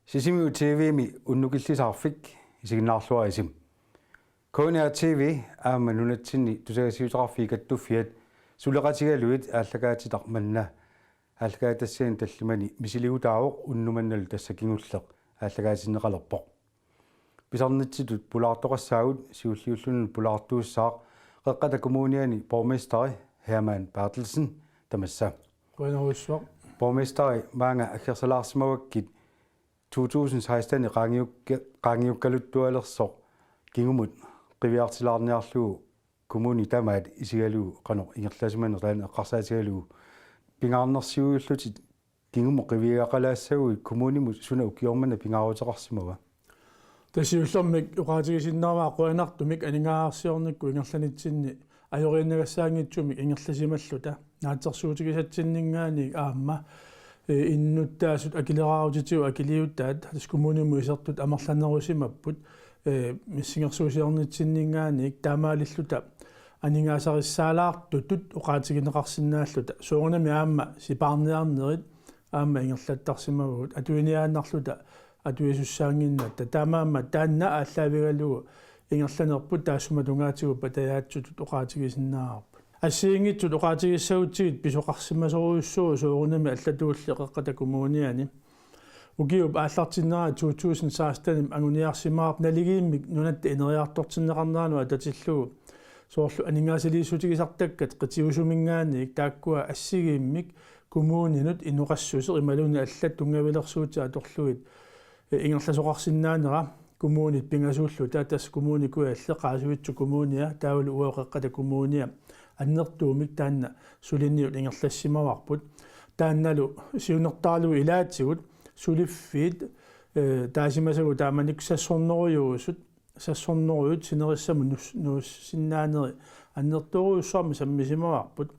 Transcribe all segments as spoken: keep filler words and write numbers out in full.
Sisimiut T V-mi unnukillisaarfik isiginnaarluarisi. K N R T V aamma nunatsinni tusagassiuteqarfiit kattuffiat suleqatigalugit aallakaatitaq manna aallakaatitassiani tallimani misiligutaavoq, unnuk mannalu tassa kingulleq aallakaatinneqalerpoq. Pisarnitsitut pulaartoqassaagut, siulliulluni pulaartuussaaq Qeqqata Kommuniani borgmesteri Hermann Berthelsen. Tamassa. Qujanarsuaq. Borgmesteri, maanga aggersalaarsimavakkit to tusind seksten qaangiukka-, qaangiukkaluttualersoq kingumut qiviartilaarniarlugu kommuni tamaat isigalugu qanoq ingerlasimaneq taanna eqqarsaatigalugu. Pingaarnersiuillutit kingumut qiviagaqalaassaguit kommunimut suna ukioq manna pingaaruteqarsimava? Tassa siullermik oqaatigisinnaavara qujanartumik aningaasarsiornikkut ingerlanitsinni ajoriinnagassaanngitsumik ingerlasimalluta naatsorsuutigisatsinninngaanniit aamma, eh, innuttaasut akileraarutitigut akiliutaat tassa kommunimut isertut amerlanerusimapput, eh, missingersuusiornitsinninngaanniit taamaalilluta aningaasarissaalaartutut oqaatigineqarsinnaalluta. Soorunami aamma sipaarniarnerit aamma ingerlattarsimavagut atuiniaannarluta atuisussaannginnatta. Taamaammat taanna aallaavigalugu ingerlanerput taassuma tungaatigut patajaatsutut oqaatigisinnaavarput. Assigiinngitsut oqaatigissagutsigit pisoqarsimasorujussuuvoq soorunami allatuulli Qeqqata Kommuniani. Ukiup aallartinnera to tusind seksten anguniarsimavarput naligiimmik nunatta ineriartortinneqarneranut atatillugu soorlu aningaasaliissutigisartakkat qitiusuminngaanniit taakkua assigiimmik kommuninut inoqassuseq imaluunniit allat tunngavilersuutit atorlugit, eh, ingerlasoqarsinnaanera kommunit pingasuulluta, tassa Kommune Kujalleq, Qaasuitsup Kommunia taavalu uagut Qeqqata Kommunia annertuumik taanna suliniut ingerlassimavarput. Taannalu siunertaralugu ilaatigut suliffiit, eh, taasimasagut taamanikkut sassornerujuusut, sassornerujut sinerissamut nuus-, nuussinnaaneri annertoorujussuarmik sammisimavarput.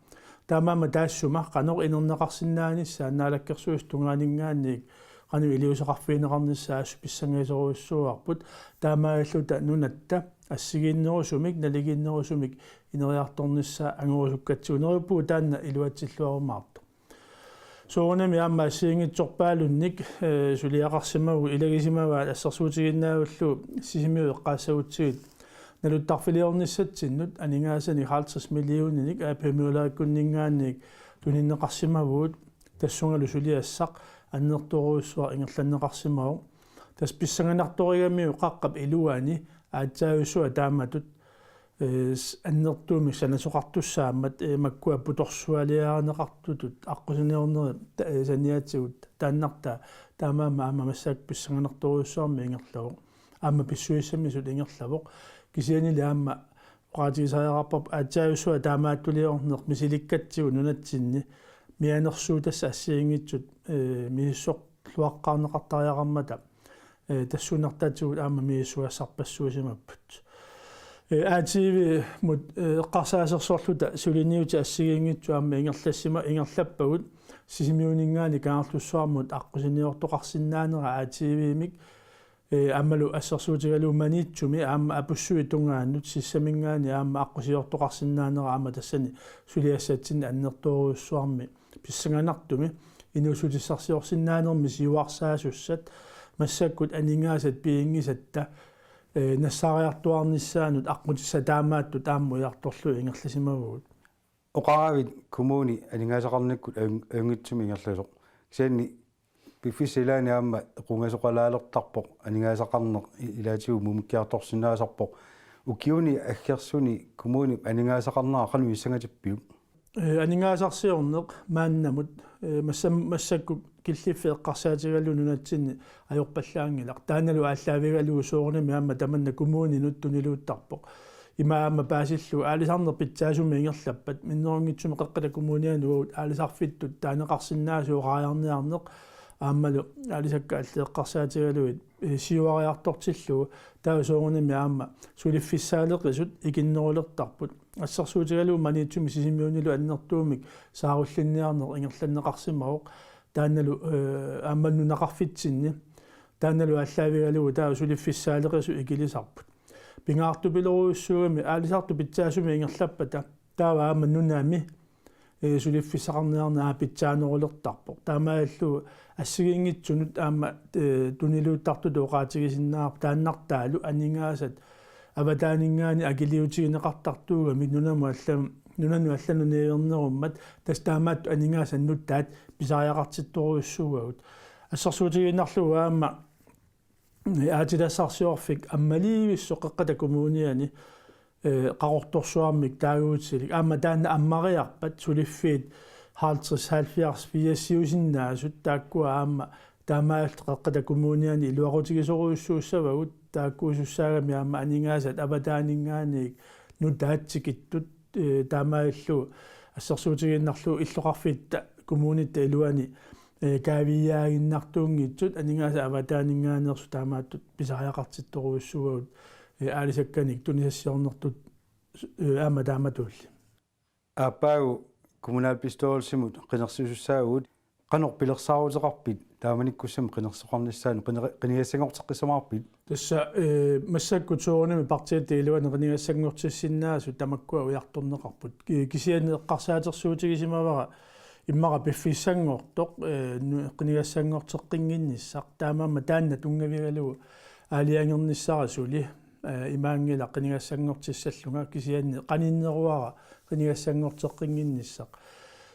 Taamaammat taassuma qanoq inerneqarsinnaanissaa Naalakkersuisut tungaaninngaanniit qanoq iliuuseqarfigineqarnissaa assut pissangasorujussuuarput. Taamaalilluta nunatta assigiinnerusumik, naligiinnerusumik ineriartornissaa angorusukkatsigu, neriuppugut taanna iluatsilluarumaartoq. Soorunami aamma assigiinngitsorpaalunnik, eh, suliaqarsimavugut, ilagisimavaat assersuutigiinnarlugu Sisimiut eqqaassagutsigit naluttarfiliornissatsinnut aningaasanik halvtreds millioninik A P Møllerikkunninngaanniit tunineqarsimavugut, tassungalu suliassaq annertoorujussuaq ingerlanneqarsimavoq. Tassa pissanganartorigamiuk qaqqap iluani aatsaavissua taamatut, eh, s-, annertuumik sanasoqartussaammat, eh, makkua putorsualiarineqartutut aqqusiniornerit ta-, eh, saniatigut taannartaa, taamaammat aamma massakkut pissanganartorujussuarmik ingerlavoq. Aamma pissusissamisut ingerlavoq. Kisiannili aamma oqaatigisariaqarparput aatsaavissua taamaattuliorneq misilikkatsigu nunatsinni mianersuutassat assigiinngitsut, eh, misissorluaqqaarneqartariaqarmata, eh, tassuunartaatigut aamma misissugassarpassuusimapput. Eh, A T V-mut, eh, eqqarsaasersorluta suliniutit assigiinngitsut aamma ingerlassima-, ingerlappagut, Sisimiuninngaanniit Kangerlussuarmut aqqusiniortoqarsinnaanera A T V-mik, eh, aammalu assersuutigalugu Maniitsumi aamma Apussuit tungaannut sissaminngaanniit aamma aqqusiortoqarsinnaanera aamma tassani suliassatsinni annertoorujussuarmi pissanganartumi inuussutissarsiorsinnaanermi siuarsaasussat, massakkut aningaasat piginngisatta, eh, nassaariartuaarnissaannut aqqutissat taamaattut aamma ujartorlugit ingerlasimavugut. Oqaravit kommuni aningaasaqarnikkut ajun-, ajunngitsumik ingerlasoq. Kisianni piffissap ilaani aamma equngasoqalaalertarpoq aningaasaqarneq, i-, ilaatigut mumikkiartorsinnaasarpoq. Ukiuni aggersuni kommunip aningaasaqarnera qanoq issangatippiuk? Eh, aningaasarsiorneq maannamut, eh, massam-, massakkut killiffik eqqarsaatigalugu nunatsinni ajorpallaanngilaq. Taannalu aallaavigalugu soorunami aamma tamanna kommuninut tuniluuttarpoq. Ima aamma paasillugu aalisarneq pitsaasumik ingerlappat, minnerunngitsumik Qeqqata Kommuniani uagut aalisarfittut taaneqarsinnaasut oqariarniarneq aammalu aalisakkat allat eqqarsaatigalugit, eh, siuariartortillugu, taava soorunami aamma suliffissaaleqisut ikinnerulertarput. Assersuutigalugu Maniitsumi Sisimiunilu annertuumik saarullinniarneq ingerlanneqarsimavoq. Taannalu, eh, aamma nunaqarfitsinni. Taannalu aallaavigalugu taava suliffissaaleqisut ikilisarput. Pingaartupilorujussuugami aalisartut pitsaasumik ingerlappata, taava aamma nunami ee, suliffissaqarniarneq aamma pitsaanerulertarpoq. Taamaallu assigiinngitsunut aamma, ee, tuniluuttartutut oqaatigisinnaavarput taannartaalu aningaasat avataaninngaanniit akiliutigineqartartuugamik nunamut allam-, nunanut allanut niuernerummat tassa taamaattut aningaasat nutaat pisariaqartittorujussuuagut. Assersuutigiinnarlugu aamma aatilassarsiorfik ammaliivissoq Qeqqata Kommuniani, ee, Qaqortorsuarmik taaguutilik. Aamma taanna ammariarpat suliffiit halvtreds, halvfjerds, firsiusinnaasut taakkua aamma taamaalillutik Qeqqata Kommuniani iluaqutigisorujussuussavagut, taakkuusussaagamik aamma aningaasat avataaninngaanniit nutaat tikittut, ee, taamaalillutik assersuutigiinnarlugu illoqarfitta kommunitta iluani, ee, kaaviiaaginnartuunngitsut aningaasat avataaninngaanneersut taamaattut pisariaqartittorujussuuagut, ee, aalisakkanik tunisassiornertut, ee, aamma taamatuulli. Aappaagu kommunalbestyrelsimut qinersisussaavugut, qanoq pilersaaruteqarpit taamanikkussamut qinersisoqarnissaanut, qine-, qinigassanngorteqqissamaarpit? Tassa, ee, massakkut soorunami partiitta iluani qinigassanngortissinnaasut tamakkua ujartorneqarput. Ki-, kisianni eqqarsaatersuutigisimavara immaqa piffissanngortoq, ee, nu-, qinigassanngorteqqinnginnissaq. Taamaammat taanna tunngavigalugu aalajangernissara suli, ee, imaanngilaq qinigassanngortissallunga, kisianni qaninneruara qinigassanngorteqqinngissaq.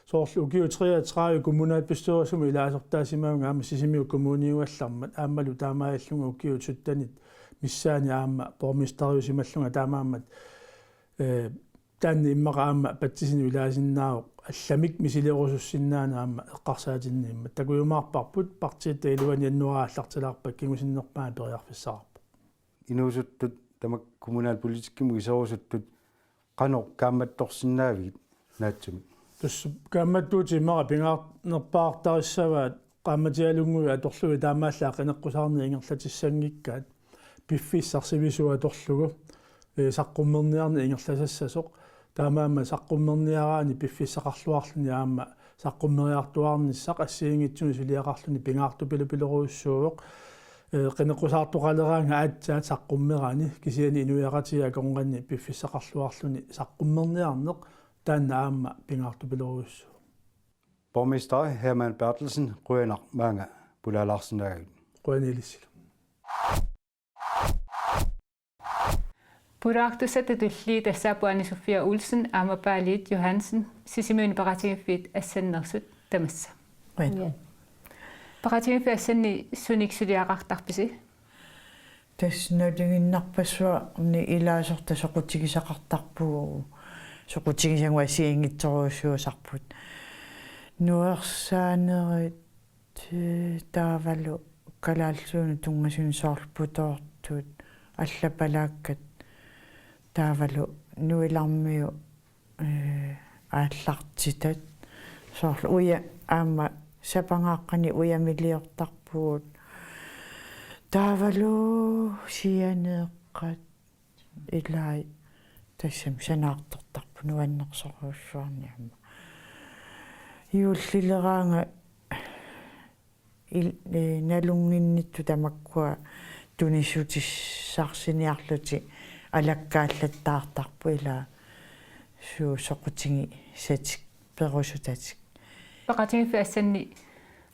Soorlu ukiut treogtredive kommunalbestyrelsimi ilaasortaasimavunga aamma Sisimiut kommuniugallarmat, aammalu taamaalillunga ukiut syttenit missaani aamma borgmesteriusimallunga, taamaammat, ee, taanna immaqa aamma patsisinut ilaasinnaavoq allamik misilerusussinnaaneq aamma eqqarsaatinniimmat. Takujumaarparput partiitta iluani januaarip aallartilaarpara kingusinnerpaamik periarfissaqarpoq. Inuusuttut tamakku kommunalpolitikkimut iserusuttut qanoq kaammattorsinnaavigit naatsumik? Tassa kaammattuutit immaqa pingaarnerpaartarissavaat, qaammatialunnguit atorlugit taamaallaat qineqqusaarneq ingerlatissanngikkaat, piffissaq sivisuut atorlugu, ee, saqqummerniarneq ingerlasassasoq. Taamaammat saqqummerniaraanni piffissaqarluarluni aamma saqqummeriartuaarnissaq assigiinngitsunik suliaqarluni pingaartupilupilorujussuuvoq. Ee, qineqqusaartoqaleraangat aatsaat saqqummerani, kisianni inuiaqatigiit akornanni piffissaqarluarluni saqqummerniarneq taanna aamma pingaartupilorujussuuvoq. Borgmester Hermann Berthelsen, qujanaq maanga pulaalaarsinnaagavit. Qujanaq ilissilu. Pulaartussatut tulliit tassaapput Anne Sofia Olsen aamma Paaliit Johansen, Sisimiuni peqatigiiffiit assanneersut, tamassa. Qujanaq. Peqatigiiffik assanni sunik suliaqartarpisi? Tassa nalinginnarpassuarni ilaasortat soqutigisaqartarpugut, soqutigisagut assigiinngitsorujussuusarput. Nuersaanerit, ee, taavalu kalaallisuunut tunngasunik soorlu putoortut, allapalaakkat, taavalu nuilarmiut, ee, aallartitat, soorlu uja-, aamma sapangaaqqanik ujamiliortarpugut. Taavalu sianeeqqat, ilai, tassami sanaartortarput nuannersorujussuarnik aamma. Juullileraangat il-, ee, nalunnginnittut tamakkua tunissutissarsiniarlutik alakkaallattaartarput, ilaa, suut soqutigisatik perusutatik. Peqatigiiffik assanni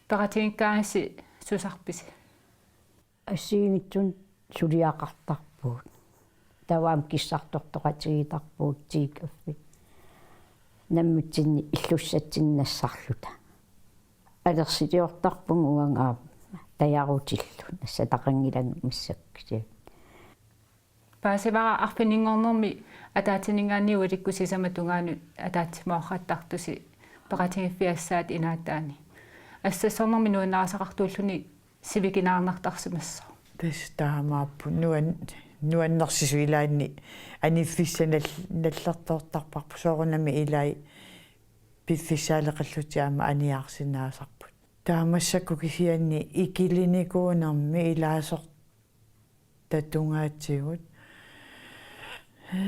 peqatigiikkaagassi susarpisi? Assigiinngitsunik suliaqartarpugut. Taava aamma kissartortoqatigiittarpugut tiikaffit. Nammitsinnit illussatsinnik nassarluta. Alersiliortarpugut uanga aamma tajarutillu, nassataqanngilanga massakkut. Paasivara arfininngornermi ataatsiminngaanniit ualikkut sisamat tungaanut ataatsimoortartusi peqatigiiffik assaat inaataani. Assassornermi nuannarisaqartuulluni sivikinaarnartarsimassooq. Tassa taamaappoq, nuan-, nuannersisut ilaanni aniffissat nal-, nallertoortarparput, soorunami ilai piffissaaleqillutik aamma aniaarsinnaasarput. Taava massakkut kisianni ikilinikuunermi ilaasortat tungaatigut, ee,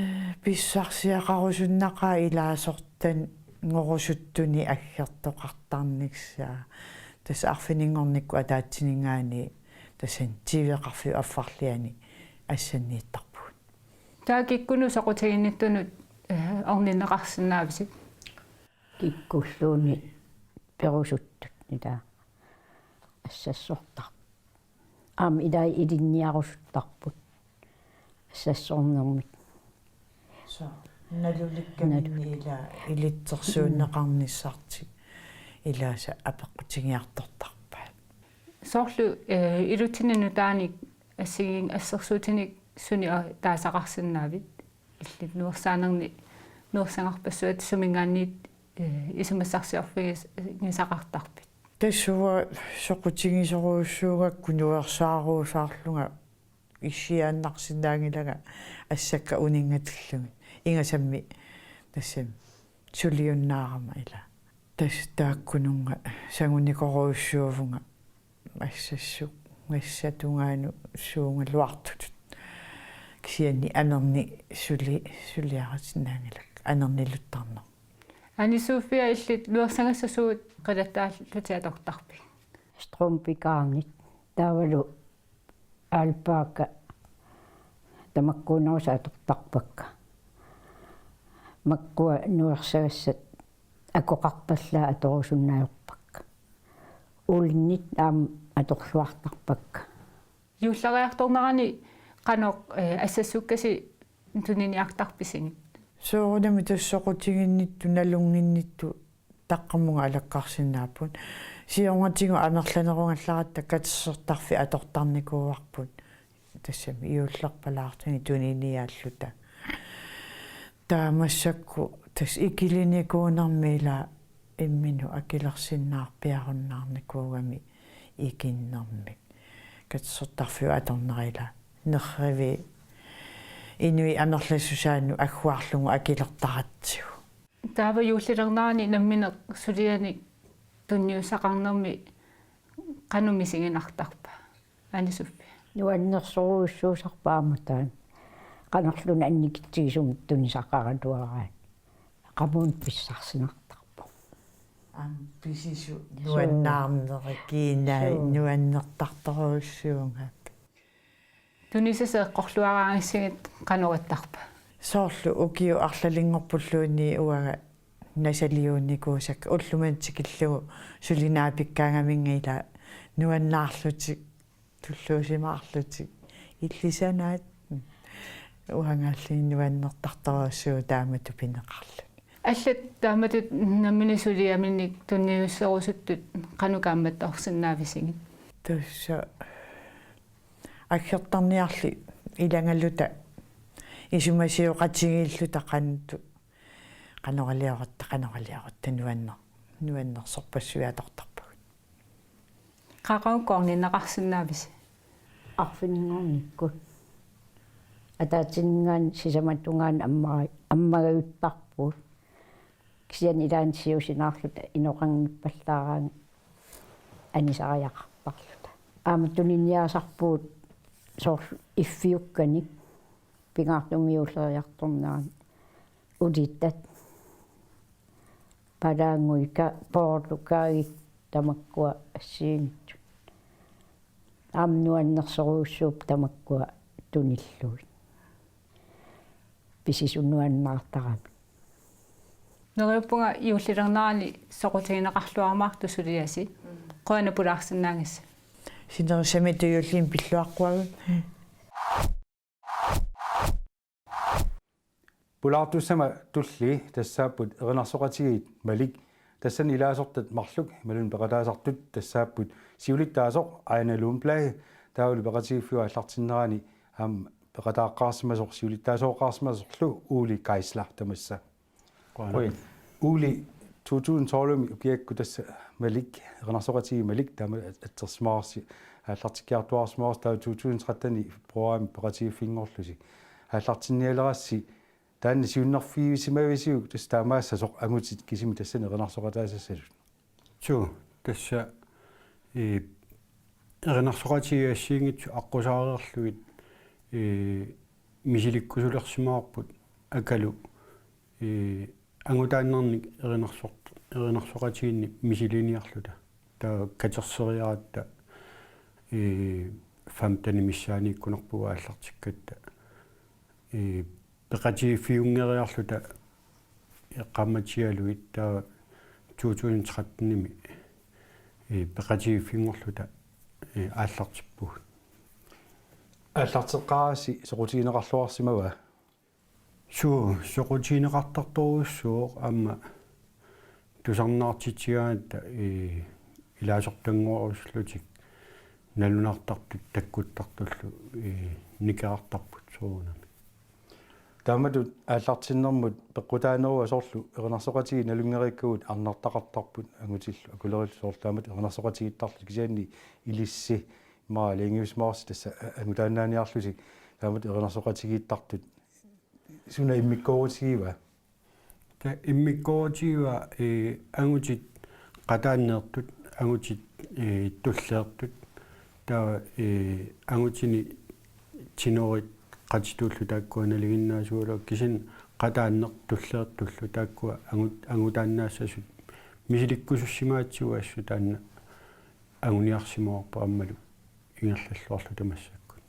pissarsiaqarusunnaqaaq ilaasortanngorusuttuni aggertoqartarnissaa. Tassa arfininngornikkut ataatsiminngaanniit tassani T V-qarfiup affarliani assanniittarpugut. Taava kikkunnut soqutiginnittunut, ee, orninneqarsinnaavisi? Kikkulluunniit perusuttut ilaa assassortarput. Aamma ilai ilinniarusuttarput assassornermik. Soo, nalulikkaminni Nalu- ilaa ilitsersuunneqarnissartik ilaasa apeqqutigiartortarpaat. Soorlu, eh, ilutsinni nutaanik assigiinngitsut assersuutinik sunik a-, taasaqarsinnaavit? Illit nuersaanerni nuersagarpassuit suminngaanniit, eh, isumassarsiorfigisaqartarpit? Tassa uanga soqutigisorujussuugakku nuersaaruusaarlunga issiaannarsinnaanngilanga assakka uninngatillugit. Ingasammik tassami suliunnaarama ilaa. Tassa taakkununnga sangunikorujussuuvunga assassugassat tungaanut suugaluartutut. Kisianni amernik suli-, suliarisinnaanngilakka, anerniluttarneq. Ane Sofia, illit nuersagassat suut qilattaallutit atortarpigit? Strømpegarnit. Taavalu alpaaka tamakkuunerusut atortarpakka. Makkua nuersagassat akoqarpallaat atorusunneq ajorpakka. Ullunit aamma atorluartarpakka. Juulleriartornerani qanoq, eh, assassukkasi tuniniartarpisigit? Soorunami tassa soqutiginnittut, nalunnginnittut taqqamunga alakkarsinnaapput. Siornatigut amerlanerugallaratta katersortarfik atortarnikuuarput. Tassami juullerpalaartunik tuniniaalluta. Taava massakkut tassa ikilinikuunermi ilaa imminut akilersinnaarpiarunnaarnikuugami ikinnermik. Katersortarfiup atornera ilaa nerriviup inuit amerlassusaannut agguarlugu akilertaratsigu. Taava juullilernerani nammineq sulianik tunniussaqarnermi qanoq misiginartarpa, Ane Sofia? Nuannersorujussuusarpoq aamma taanna. Qanorluunniit annikitsigisumik tunisaqaraluaraanni. Qamuuna pissarsinartarpoq. Aamma pisisut Suu. Nuannaarneri kiinai Suu. Nuannertartorujussuugami. Tunisassat eqqorluaraangassigit qanoq ittarpa? Soorlu ukiut arlalinngorpulluunniit uanga nasaliuunnikuusakka ullumimut tikillugu suli naapikkaangaminnga ilaa nuannaarlutik, tulluusimaarlutik, illit sanaat. Uangaalluni nuannertartorujussuuvoq taamatut pineqarluni. Allat taamatut nammineq suliaminnik tunniusserusuttut qanoq kaammattorsinnaavisigit? Tassa aggertarniarli ilagaluta isumasioqatigiilluta qanoq, qanoraliorutta, qanoraliorutta nuanner-, nuannersorpassuit atortarpagut. Qaqugu orninneqarsinnaavisi? Arfininngornikkut. Ataatsiminngaanniit sisamatungaanut amma-, ammagajuttarpugut. Kisianni ilaanni siusinaarluta inoqanngippallaaraangat anisariaqartarluta. Aamma tuniniaasarpugut soorlu iffiukkanik pingaartumik juulleriartornerani ulitat, palaanguit, ka-, poorlukaagiit tamakkua assigiinngitsut. Aamma nuannersorujussuupput tamakkua tunillugit. Pisisut nuannaartaramik. Neriuppunga juullilernerani soqutigineqarluarumaartut suliasi. Qujanaq pulaarsinnaagassi. Sinerissami juullimi pilluaqquagut. Pulaartussama tulli tassaapput erinarsoqatigiit Malik. Tassani ilaasortat marluk imaluunniit peqataasartut tassaapput siulittaasoq Aina Lundblad, taavalu peqatigiiffiup aallartinnerani aamma peqataaqqaarsimasoq, siulittaasooqqaarsimasorlu Ole Geisler tamassa. Qujanaq. Qujan. Ole, to tusind tolv-imi ukiakkut tassa Malik, erinarsoqatigiit Malik, taama atsersimavarsi, aallartikkiartuaarsimavarsi, taava to tusind tretten-imi februaarimi peqatigiiffinngorlusi. Aallartinnialerassi, taanna siunnerfigisimavisiuk tassa taamaassasoq angutit kisimik tassani erinarsoqataasassallutit? Suu, tassa, ee, erinarsoqatigiit assigiinngitsut aqqusaareerlugit, ee, misilikkusulersimavarput Akalu, ee, angutaannarnik erinarsort-, erinarsoqatigiinnik misiliiniarluta. Taava katerseriaratta, ee, femten missaaniikkunarpugut aallartikkatta. Ee, peqatigiiffiunngeriarluta eqqaammatigalugit taava to tusind tretten-imi, ee, peqatigiiffinngorluta, ee, aallartippugut. Aallarteqqaarassi soqutigineqarluarsimava? Suu, soqutigineqartartorujussuuvoq aamma tusarnaartitsigaangatta, ee, ilaasortanngorusullutik nalunartartut takkuttartullu, ee, nikerartarput soorunami. Taamatut aallartinnermut peqqutaaneruva soorlu erinarsoqatigiit nalunngereerakku arnartaqartarput angutillu akulerillu soorlu taamatut erinarsoqatigiittarlutik kisianni ilissi immaqa aalajangiussimavarsi tassa a-, angutaannaaniarlusi taamatut erinarsoqatigiittartut suna immikkoorutigiva? Taava immikkoorutigiva, ee, angutit qataanneertut, angutit, ee, tulleertut. Taava, ee, angutini tenorit qatituullu taakkua nalinginnaasuugaluarput kisianni qataanneq tulleertullu taakkua angut-, angutaassasut misilikkusussimagatsigu assut taanna anguniarsimavarput aammalu ingerlalluarluta massakkut.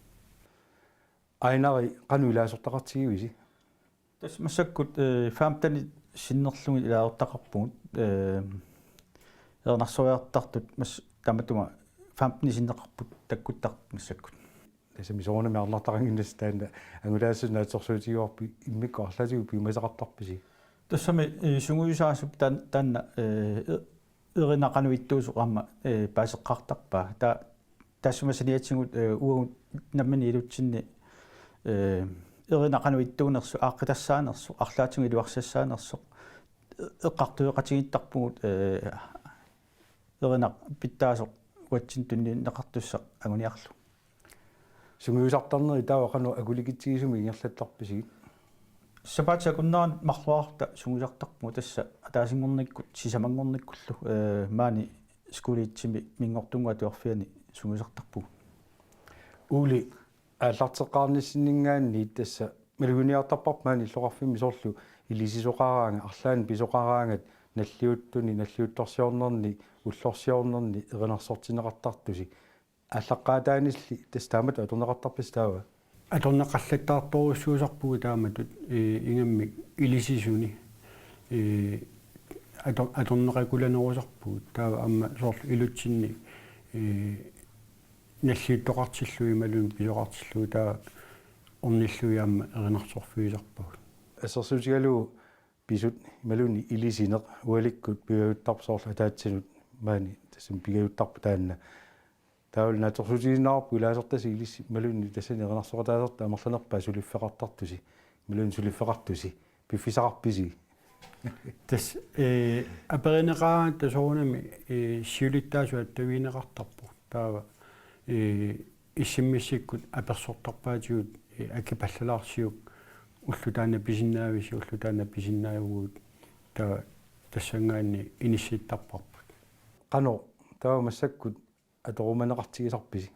Ajnari qanoq ilaasortaqartigivisi? Tassa massakkut, ee, femten sinnerlugit ilaasortaqarpugut, ee, erinarsoraartartut mas-, tamatuma femten sinneqarput takkuttartut massakkut. Tassami soorunami arnartaqannginnassi taanna angutaassasut naatsorsuutigaarput immikkut arlaatigut piumasaqartarpisi? Tassami, ee, sungiusaasup taan-, taanna, ee, e-, erinaq qanoq ittuusoq aamma, ee, paaseqqaartarpaa. Taa-, taassuma saniatigut, ee, uagut nammineq ilutsinni, ee, erinaq qanoq ittuunersoq, aaqqiitassaanersoq, arlaatigut iluarsassaanersoq, e-, eqqartueqatigiittarpugut, ee, erinaq pitsaasoq uatsinnut tunniunneqartussaq anguniarlugu. Sungiusartarneri taava qanoq akulikitsigisumik ingerlattarpisigit? Sapaatip akunnerani marluarta sungiusartarpugut tassa ataasinngornikkut sisamanngornikkullu, ee, maani Skuliitsimi Minngortunnguup Atuarfiani sungiusartarpugut. Ole, aallarteqqaarnissinninngaanniit tassa maluginiartarparput maani illoqarfimmi soorlu ilisisoqaraangat, arlaannik pisoqaraangat, nalliuttuni, nalliuttorsiornerni, ullorsiornerni erinarsortinneqartartusi. Aallaqqaataanilli tassa taamatut atorneqartarpisi taava? Atorneqallattaartorujussuusarpugut taamatut, ee, ingammik ilisisuni, ee, ator-, atorneqakulanerusarpugut. Taava aamma soorlu ilutsinni, ee, nalliuttoqartillugu imaluunniit pisoqartillugu taava ornillugit aamma erinarsorfigisarpagut. Assersuutigalugu pisut imaluunniit ilisineq ualikkut pigajuttarpoq soorlu ataatsinut maani tassami pigajuttarpoq taanna. Taavalu naatsorsuutigisinnaavarput ilaasortasi ilissi imaluunniit tassani erinarsoqataasartut amerlanerpaat suliffeqartartusi, imaluunniit suliffeqartusi, piffissaqarpisi? Tassa, ee, aperineqaraangatta soorunami, ee, siulittaasut attavigineqartarpoq. Taava, ee, S M S-ikkut apersortarpaatigut, ee, akipallalaarsiuk ulloq taanna pisinnaavisi, ulloq taanna pisinnaavugut, taava tassanngaanniit inissittarparput. Qanoq, taava massakkut atorumaneqartigisarpisi?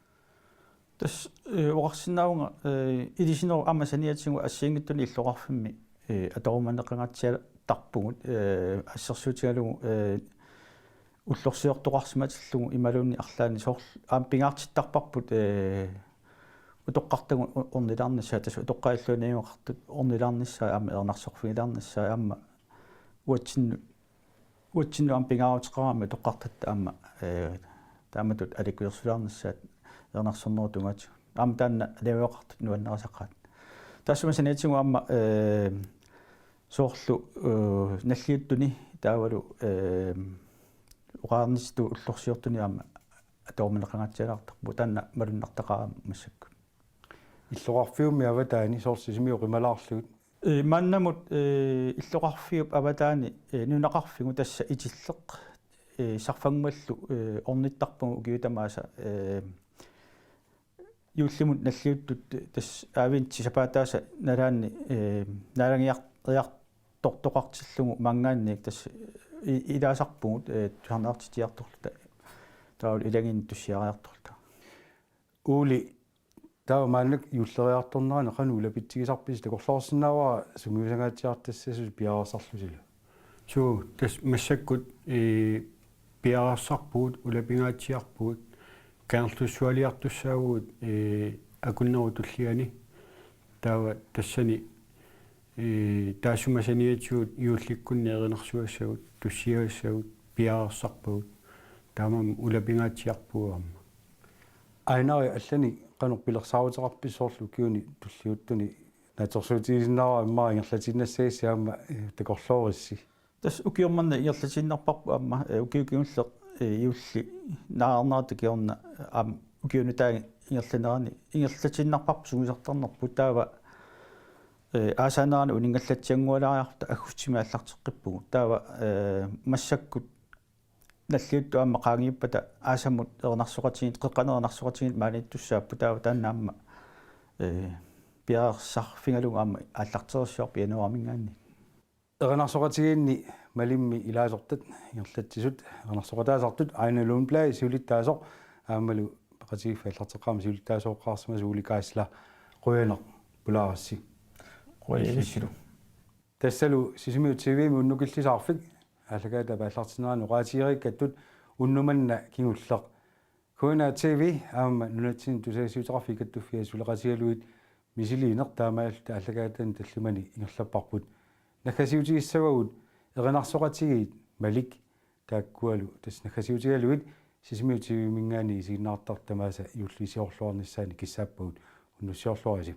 Tassa, ee, oqarsinnaavunga, ee, ilisinerup aamma saniatigut assigiinngitsunik illoqarfimmi, ee, atorumaneqangaatsiartarpugut, ee, assersuutigalugu, ee, ullorsiortoqarsimatillugu imaluunniit arlaanni soorlu aamma pingaartittarparput, ee, utoqqartagut u-, ornilaarnissaat, tassa utoqqaat illuanni najugaqartut ornilaarnissaat aamma erinarsorfigilaarnissaat aamma uatsinnut uatsinnut aamma pingaaruteqarami utoqqartatta aamma, ee, taamatut aliikkusersulaarnissaat erinarsornerup tungaatigut. Aamma taanna aliaveqartut nuannarisaqaat. Taassuma saniatigut aamma, ee, soorlu, ee, nalliuttuni taavalu, ee, oqarnissitut ullorsiortuni aamma atorumaneqangaatsialaartarpugut taanna malunnartaqaaq massakkut. Illoqarfiummi avataani soorlu Sisimiut qimalaarlugit. Ee, maannamut, ee, illoqarfiup avataani, ee, nunaqarfigut tassa Itilleq, ee, Sarfannguallu, ee, ornittarpagut ukiut tamaasa, ee, juullimut nalliuttut tassa adventip sapaataasa nalaanni, ee, naalagiar-, -riartortoqartillugu maanngaanniit tassa i-, ilaasarpugut, ee, tusarnaartitsiartorluta. Taavalu ilagiinnut tussiariartorluta. Ole, taava maannakkut juulleriartornerani qanoq ulapitsigisarpisi, takorloorsinnaavara sungiusangaatsiartassasusi piareersarlusilu? Suu, tassa massakkut, ee, piareersarpugut, ulapingaatsiarpugut, Kangerlussualiartussaavugut, ee, akunnerup tulliani. Taava tassani, ee, taassuma saniatigut juullikkunni erinarsuassagut, tussiassagut, piareersarpagut. Taamaammat ulapingaatsiarpugut aamma. Ajunngilaq, allanik qanoq pilersaaruteqarpisi soorlu ukiuni tulliuttuni? Naatsorsuutigisinnaavara immaqa ingerlatiinnassagissi aamma, eh, takorloorissi. Tassa ukioq manna ingerlatiinnarparput aamma, eh, ukioq kingulleq, eh, juulli naareernerata kingorna aamma ukiup nutaani ingerlanerani ingerlatiinnarparput sungiusartarnerput, taava, eh, aasaanerani uninngallatsianngualaariarluta aggustimi aallarteqqippugut. Taava, eh, massakkut nalliuttut aamma qaangiuppata aasamut erinarsoqatigiit, qeqqanut erinarsoqatigiit maaniittussaapput, taava taanna aamma, eh, piareersarfigalugu aamma aallarterujussuarput januaarimiingaanniit. Erinarsoqatigiinni Malimmi ilaasortat ingerlatsisut erinarsoqataasartut Aina Lundblad siulittaasoq aammalu Peqatigiiffiit Aallarteqqaarmat siulittaasooqqaarsimasoq Ole Geisler, qujanaq pulaarassi. Qujanaq ilissilu. Tassalu Sisimiut T V-mi unnukillisaarfik aallakaatitap aallartinnerani oqaatigereerikkattut unnuk manna kingulleq K N R T V aamma nunatsinni tusagassiuteqarfik Kattuffiata suleqatigalugit misiliineq taamaalilluta aallakaatitani tallimani ingerlapparput. Naggasiutigissavagut erinarsoqatigiit Malik taakkualu tassa naggasiutigalugit Sisimiut T V-miingaanniit isiginnaartartut tamaasa juullisiorluarnissaannik kissaappagut, unnussiorluarisi.